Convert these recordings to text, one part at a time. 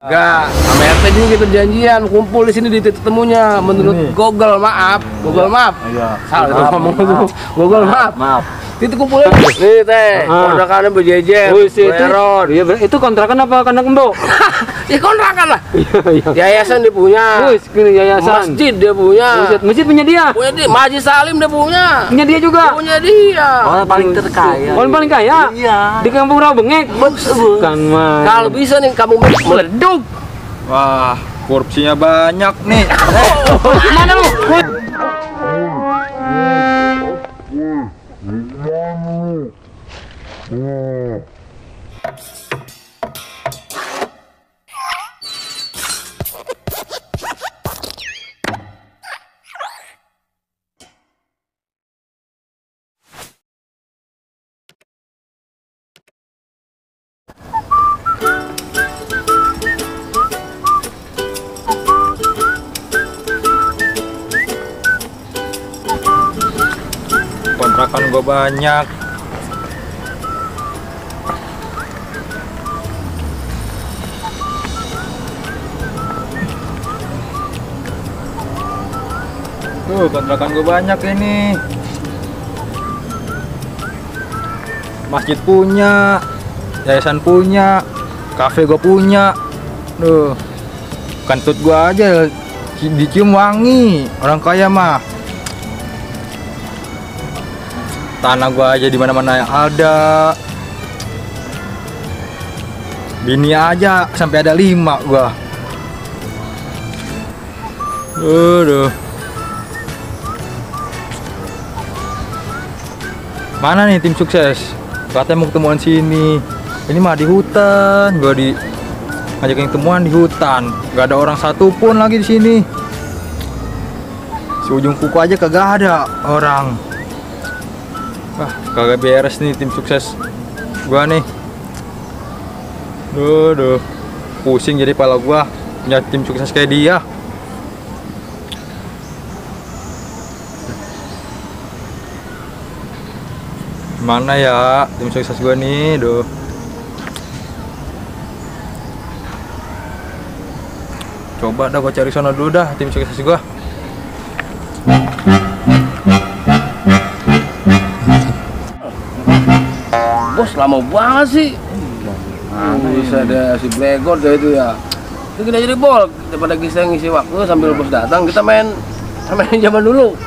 Enggak, sama RT ini kita janjian kumpul di sini di titik temunya. Menurut Google, maaf. Google Map. Iya. Salah itu ngomong itu. Google Map. Maaf. Titik kumpulnya nih teh. Kontrakannya berjejer. Error. Itu kontrakan apa kandang kembo? Ya kontrakan lah. Yayasan dia punya. Yayasan. Masjid dia punya. Masjid punya dia. Punya dia. Majid Salim dia punya. Punya dia juga. Punya dia. Orang paling terkaya. Orang paling kaya. Iya. Di kampung Rawabengek. Kan mah. Kalau bisa nih kamu meleduk. Wah, korupsinya banyak nih. Mana lu? Kontrakan gue banyak. Tuh, kontrakan gue banyak ini. Masjid punya, yayasan punya, kafe gue punya. Duh, kentut gue aja dicium wangi. Orang kaya mah. Tanah gua aja di mana-mana yang ada. Bini aja sampai ada 5 gua. Aduh. Mana nih tim sukses? Katanya mau ketemuan sini. Ini mah di hutan. Gua ngajakin ketemuan di hutan. Gak ada orang satu pun lagi di sini. Si ujung kuku aja kagak ada orang. Wah, kagak beres nih tim sukses gua nih. Duh, pusing jadi pala gua punya tim sukses kayak dia. Mana ya tim sukses gua nih, duh. Coba dah gua cari sono dulu dah tim sukses gua. Bos lama banget sih. Bisa ada si Blegor dia itu ya. Itu kita jadi bol daripada kita ngisi waktu sambil bos datang kita main zaman dulu.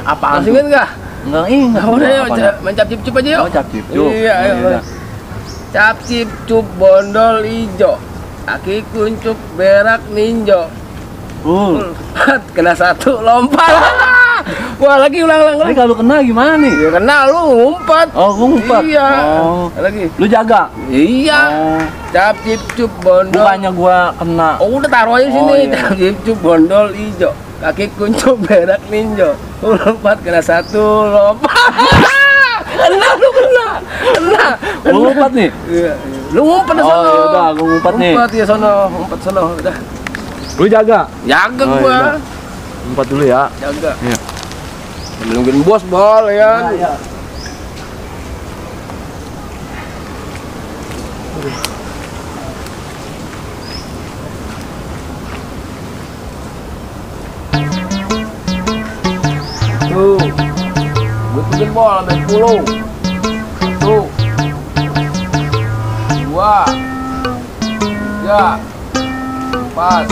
Apaan? Masih inget nggak? Enggak ingat. Udah yuk main cap cip aja yuk. Oh, cap cip cup. Iya, ayo. Cap cip cup bondol ijo. Kaki kuncup berak ninjo. Kena 1 lompat. Wah, lagi ulang. Tapi kalau kena gimana nih? Ya kena lu ngumpet. Oh, ngumpet. Iya. Oh. Lagi. Lu jaga. Iya. Oh. Cap cip cup bondol. Bukannya gua kena. Oh, udah taruh aja Oh, sini. iya. Cap cip cup bondol ijo. Kaki kuncup berak ninjo. Lompat kena 1 lompat. Kena. Lu ngumpet nih? Iya. Lu ngumpet di Oh, sono. ya udah, gua ngumpet nih. Ngumpet ya sono, ngumpet sono. Udah. Lu jaga. Jaga Oh, gua. iya. Ngumpet dulu ya. Jaga. Iya. Nungguin bos bol ya. Iya. Tuh. Gue bikin bol sampai 10. 1 2 3 4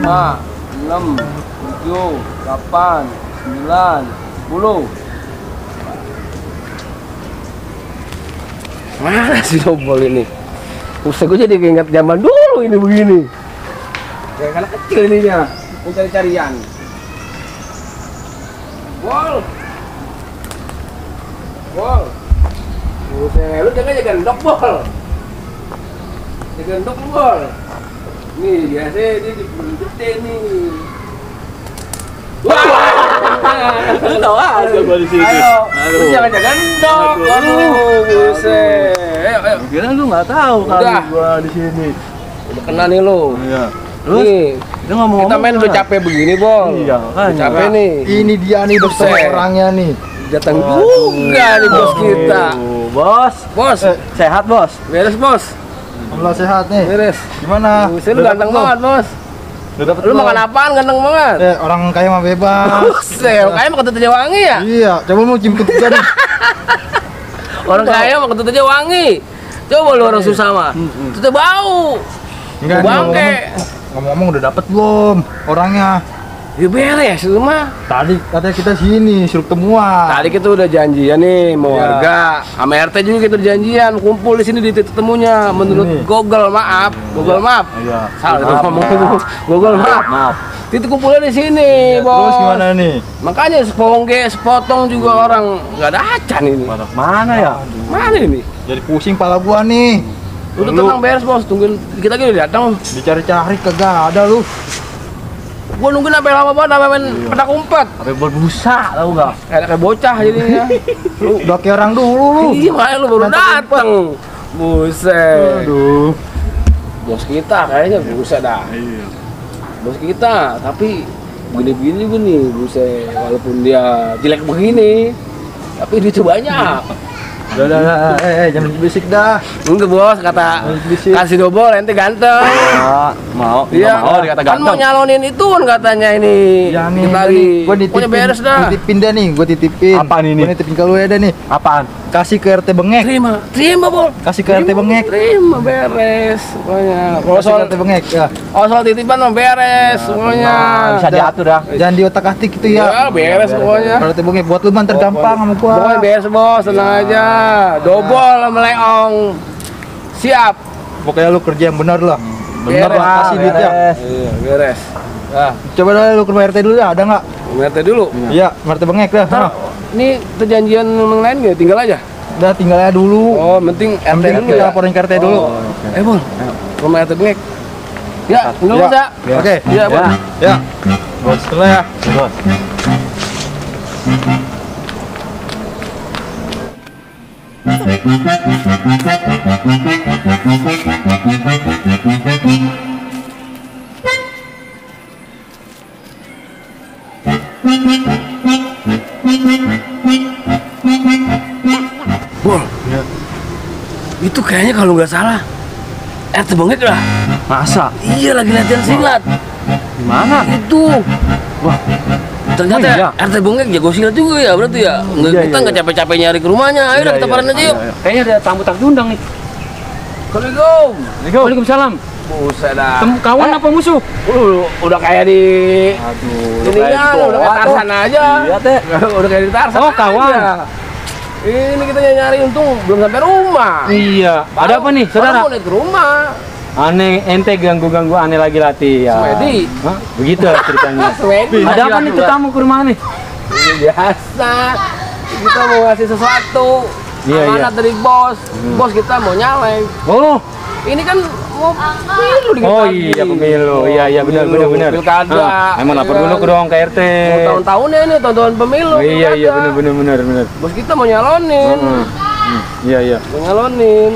5 6 7 8 9 10. Mana sih bol ini? Usah gue jadi ingat zaman dulu ini begini. Kayak anak kecil ininya, mencari carian. Bol. Buset, lu jangan jaga gendok bol. Jaga gendok bol. Nih biasa dia dipelunjutin nih. Wah. Lu tahu aja gua di situ. Ayo. Lu jangan jaga gendok. Aduh, buset. Ayo. Kira lu nggak tahu Udah. kali gua di sini. Udah kena nih lu. Iya. Terus Nih, kita ngomong kita main udah capek begini, Bol. Iya, kan. Udah capek nih. Ini dia nih dokter Buset. orangnya nih. Datang juga nih bos kita. Bos. Bos, Sehat, Bos? beres bos. Alhamdulillah sehat nih. Beres. Gimana? Buset, lu ganteng banget, Bos. Lu makan apaan ganteng banget? Orang kaya mah bebas. Buset, orang kaya makan tututnya wangi ya? Iya, coba mau cium tutut nih. Orang kaya makan tututnya wangi. Coba lu orang susah mah. Tututnya bau. Enggak, Bangke. Ngomong-ngomong udah dapet belum orangnya? Ya beres lu mah. Tadi katanya kita sini suruh ketemuan. Tadi kita udah janjian nih mau Iya. warga sama RT juga kita udah janjian kumpul di sini di titik temunya menurut Ini. Google maaf. Google maaf. Iya. Salah itu ngomong Google maaf. Maaf. Titik kumpulnya di sini, Bos. Terus gimana nih? Makanya sepotong juga orang nggak ada acan ini. Mana ya? Mana ini? Jadi pusing pala gua nih. Udah tenang beres, Bos. Tungguin kita lagi udah datang. Dicari-cari kagak ada lu. Gua nungguin sampai lama banget sampai main pedak umpet. Sampai berbusa tau nggak? Kayak bocah jadinya. Lu udah kayak orang dulu lu. Iya, makanya lu baru datang. Buset. Aduh. Bos kita kayaknya buset dah. Bos kita, tapi begini-begini juga nih, buset. Walaupun dia jelek begini, tapi duitnya banyak. Udah, jangan berisik dah. Enggak, Bos, kata Bisik. kasih dobol ente ganteng. Mau? Iya, Mau dikata kan mau ganteng. nyalonin itu kan katanya ini. Ya nih, kita lagi. gua nitipin, Pokoknya beres dah. Nitipin dah nih, gua titipin. Apaan ini? Gua nitipin ke lu ya dah nih. Apaan? Kasih ke RT Bengek. Terima, Bol. Kasih ke RT Bengek. Terima, beres. Pokoknya. Kalau Kasih ke soal RT Bengek ya. soal titipan mah beres semuanya. Bisa diatur dah. Jangan diotak-atik gitu Ya, ya. beres pokoknya. Kalau RT Bengek buat lu mah ntar gampang sama gua. Pokoknya beres, Bos, tenang aja. Dobol sama leong. Siap. Pokoknya lu kerja yang benar lah. Benar Beres. lah, kasih duitnya. Iya, beres. Nah, coba dah lu ke rumah RT dulu ya, ada nggak? Ngerti dulu. Iya, RT Bengek dah. Ntar, Nah, ini perjanjian yang lain nggak? Tinggal aja. udah tinggal aja dulu. Oh, penting RT Penting dulu kita ya. laporin ke RT dulu. Bol. Rumah RT Bengek. Ya, tinggal Ya. Bos ya. Oke. Iya, Bos. Ya. Bos, dulu ya. Bos. Bol. Itu kayaknya kalau nggak salah RT Bengek lah. Masa? Iya, lagi latihan silat. Gimana? Itu. Wah. Ternyata Oh, iya. RT Bengek jago silat juga ya berarti ya. Nggak, Iya, kita iya, nggak capek-capek nyari ke rumahnya. Ayo Iya, kita iya. paran aja yuk. Kayaknya ada tamu tak diundang nih. Assalamualaikum. Waalaikumsalam. Buset dah. Kawan apa musuh? Udah kayak di Aduh. ini kan, udah kayak Tarsan aja. Iya, Teh. Udah kayak di Tarsan. Oh, kawan. aja. Ini kita nyari untung belum sampai rumah. Iya. Ada apa nih, saudara? Mau naik ke rumah. Aneh, ente ganggu-ganggu aneh lagi latih ya. Semedi. Hah? Begitu ceritanya. Semedi. Ada apa nih tamu ke rumah nih? Biasa. Kita mau ngasih sesuatu. Iya, Amanat dari bos. Bos kita mau nyalek. Oh, Ini kan mau pemilu dikit oh lagi. iya pemilu. Iya iya benar benar benar. Pilkada. Ah, emang lapor dulu ke dong ke RT. Mau tahun-tahunnya ini, tahun-tahun pemilu. Oh, iya iya pilkada. benar benar benar benar. Bos kita mau nyalonin. Iya iya. Mau nyalonin.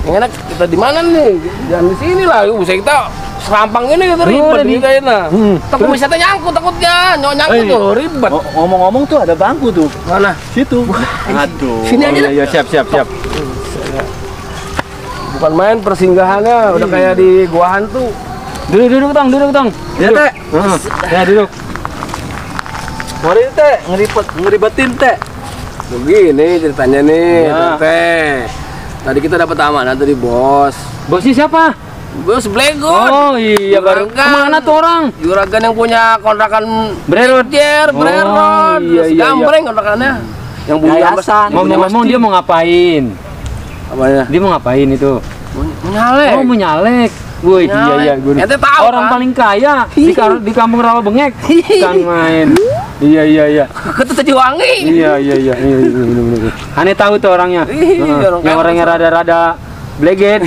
Yang enak kita di mana nih? Jangan di sini lah. Bisa kita serampang ini kita ribet udah nih di- kayaknya. Hmm. Takut wisata nyangkut takutnya. Nyangkut Eh, tuh ribet. Ngomong-ngomong tuh ada bangku tuh. Mana? Situ. Aduh. Sini aja Iya dah. iya siap siap siap. Bukan main persinggahannya udah kayak di gua hantu. Duduk duduk tong duduk tong. Ya, Teh. Heeh. Ya duduk. Mari Teh, ngeribetin Teh. Begini ceritanya nih, Ya. Teh. Tadi kita dapat amanah dari bos. Bosnya siapa? Bos Blegon. Oh iya baru. Juragan. Kemana tuh orang? Juragan yang punya kontrakan Brerot. Jer, Brerot. iya, iya, Gambreng kontrakannya. Yang punya Yayasan. Ngomong-ngomong dia mau ngapain? apanya? Dia mau ngapain itu? Mau nyalek. Oh mau nyalek. Woi iya Nyalek. iya gue. Ente tahu Orang kan? paling kaya di kampung Rawa Bengek. Kan main. Iya iya iya. Ketut aja wangi. Iya iya iya iya bener. Aneh tahu tuh orangnya. Iya, orang Yang kaya. orangnya rada-rada bleget.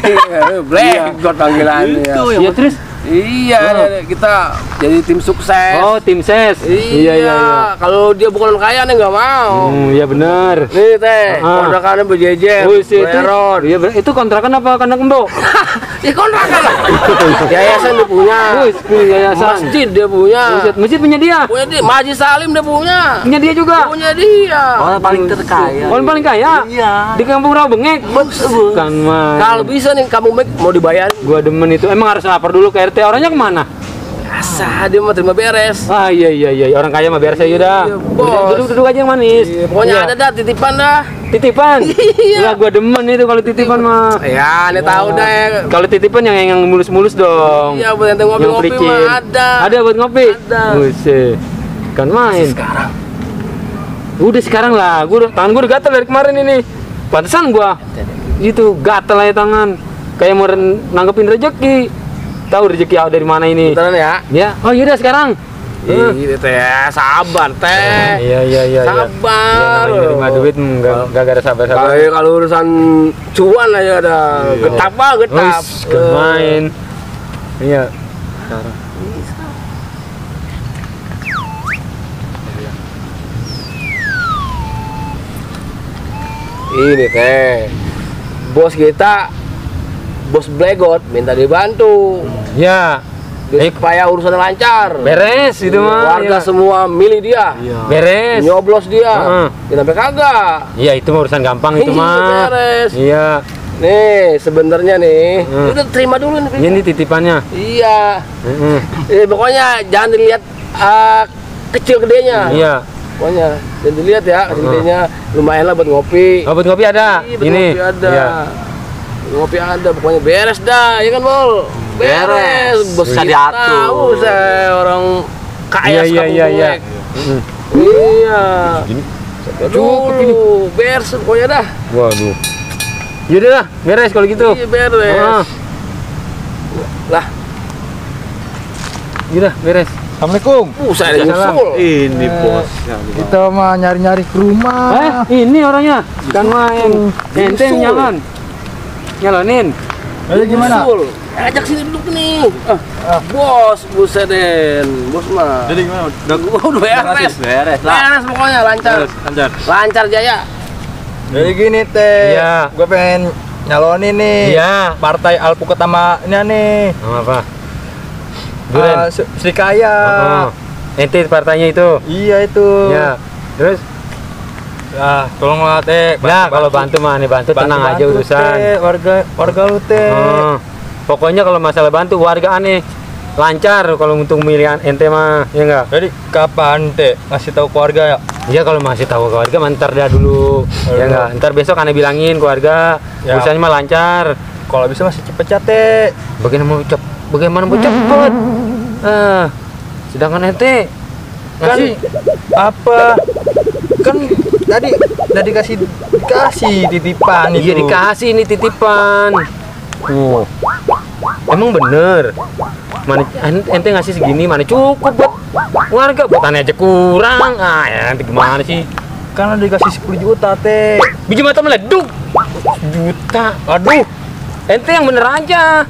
Blegon panggilannya. Itu Ya. Iya terus. Iya, kita jadi tim sukses. Oh tim ses. Iya, kalau dia bukan kaya nih nggak mau. Iya benar. Nih teh, Ah. kontrakannya berjejer, Wih, itu, Brerot. iya, itu kontrakan apa kandang kembo? Ya kontrakan lah. Yayasan dia punya. Wis, yayasan. Masjid dia punya. Masjid punya dia. Punya dia. Masjid Salim dia punya. Punya dia juga. Punya dia. Orang paling terkaya. Orang paling kaya. Iya. Di kampung Rawa Bengek. Kan mah. Kalau bisa nih kamu mau dibayar. Gua demen itu. Emang harus lapor dulu ke RT. Orangnya kemana? Asa dia mau terima beres. Ah iya orang kaya mah beres aja dah. Iya, bos. Duduk aja yang manis. Iya, pokoknya Iya. ada dah titipan dah. Titipan. Iya. Lah gua demen itu kalau titipan mah. Ya, ane tahu dah ya. Kalau titipan yang mulus-mulus dong. Iya, buat ente ngopi-ngopi Yang pelicin. mah ada. Ada buat ngopi. Ada. Buset. Kan main. Sekarang. Udah sekarang lah. Tangan gua udah gatel dari kemarin ini. Pantesan gua. Itu gatel aja tangan. Kayak mau nanggepin rezeki. Tahu rezeki dari mana ini? Beneran ya? Ya. Oh iya dah sekarang. Iya teh, sabar teh. Iya. Sabar. Ya, namanya nerima duit enggak ada sabar-sabar. Kalau urusan cuan aja ada getap mah getap. Wis, main. Iya. Ini teh. Bos kita bos Blegot minta dibantu Ya. supaya urusan lancar. Beres itu mah. Warga Ya. semua milih dia. Beres. Nyoblos dia. Heeh. Kita sampai kagak. Iya, itu mah urusan gampang itu Iya, mah. beres. Iya. Nih, sebenarnya nih. Udah terima dulu nih. Ini titipannya. Iya. Heeh. Pokoknya jangan dilihat kecil gedenya. Iya. Pokoknya jangan dilihat ya kecil gedenya. Lumayan lah buat ngopi. Oh, buat ngopi ada. Iya, buat Ini. ngopi ada. Iya. Ngopi ada, pokoknya beres dah, ya kan Mol? Beres. Bos Bisa kita diatur. tahu saya orang kaya Iya. sekampung Iya. gue. Iya. Cukup ini. Dulu, beres pokoknya dah. Waduh. Yaudah lah, beres kalau gitu. Iya, beres. Ah. Lah, Yaudah, beres. Assalamualaikum. saya ada nyusul. Ini bos. Kita mah nyari-nyari ke rumah. Ini orangnya. Kan main. Ente Nyusul. Nyalonin. Lalu gimana? Nyusul. Ajak sini duduk nih. Bos, buset Den. Bos mah. Jadi gimana? Udah beres. Beres lah. Beres pokoknya lancar. Lancar. Lancar jaya. Jadi gini teh. Iya. Gue pengen nyalonin nih. Iya. Partai Alpukat sama ini nih. Sama apa? Duren. Sri Kaya. Oh. Ente partainya itu. Iya itu. Ya. Terus? Ah, tolonglah teh. Nah, kalau bantu mah nih bantu tenang aja Bantu, urusan. teh. Warga lu teh. Oh. Pokoknya kalau masalah bantu warga aneh lancar kalau untuk pemilihan ente mah, ya enggak? Jadi kapan teh ngasih tahu keluarga ya? Iya kalau masih tahu ke warga mantar dah dulu. Ya enggak? Ntar besok aneh bilangin ke warga Ya. urusannya mah lancar. Kalau bisa masih cepet teh. Bagaimana mau cepet? Sedangkan ente Kan ngasih apa? Kan tadi udah dikasih titipan itu. iya dikasih ini titipan. Emang bener. Mana ente ngasih segini mana cukup buat warga, buat aneh aja kurang. Ah, ya nanti gimana sih? Kan udah dikasih 10 juta teh. Biji mata meleduk. Juta. Aduh. Ente yang bener aja.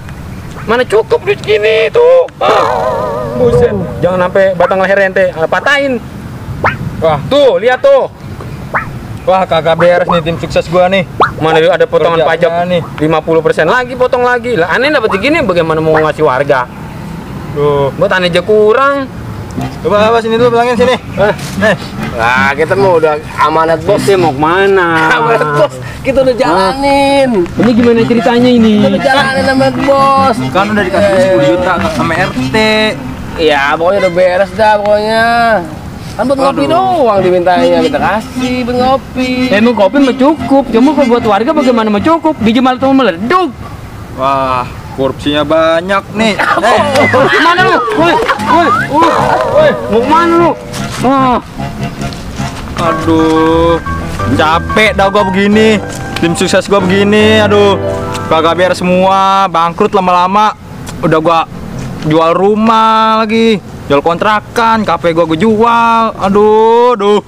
Mana cukup duit gini tuh. Buset. Jangan sampai batang leher ente patahin. Wah, Tuh, lihat tuh. wah kagak beres nih tim sukses gua nih. Mana ada potongan pajak Kerjaannya nih. 50% lagi potong lagi. Lah aneh dapat segini bagaimana mau ngasih warga? Tuh. Buat aneh aja kurang. Coba apa sini dulu bilangin sini. Nih. Nah, kita mau udah amanat bos. Bosnya mau kemana? Amanat bos. Kita udah jalanin. Ini gimana ceritanya ini? Kita udah jalanin amanat bos. Kan udah dikasih 10 juta sama RT. Ya, pokoknya udah beres dah pokoknya. Kan buat ngopi doang dimintanya, minta kasih buat ngopi. Emang kopi mah cukup, cuma kalau buat warga bagaimana mah cukup? Biji malah tuh meleduk. Wah, korupsinya banyak nih. Mana lu? Woi, mau kemana lu? Ah, Aduh, capek dah gua begini. Tim sukses gua begini, aduh. Kagak beres semua, bangkrut lama-lama. Udah gua jual rumah lagi, jual kontrakan, kafe gua jual. Aduh.